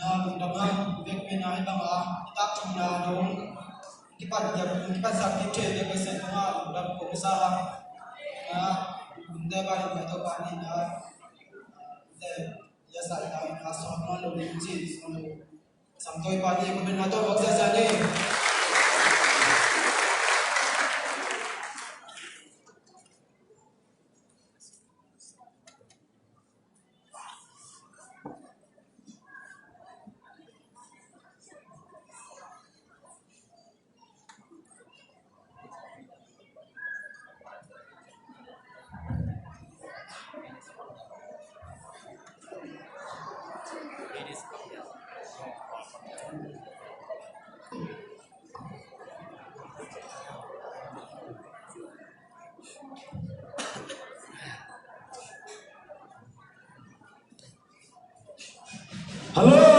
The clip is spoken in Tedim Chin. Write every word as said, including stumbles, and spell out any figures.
Na lungdam a, vekpi na hi bang a, i tak thumna dong, kipan kipan sak ki thei vek Pasian tungah lungdam kong sa a. Na, lungdam a, i Topa ni na, te, ya sa i na, i na, sawm na, lungdam ci, sawm na. Samtoi pa ni, comment na to, bak sa sa ni. Hello.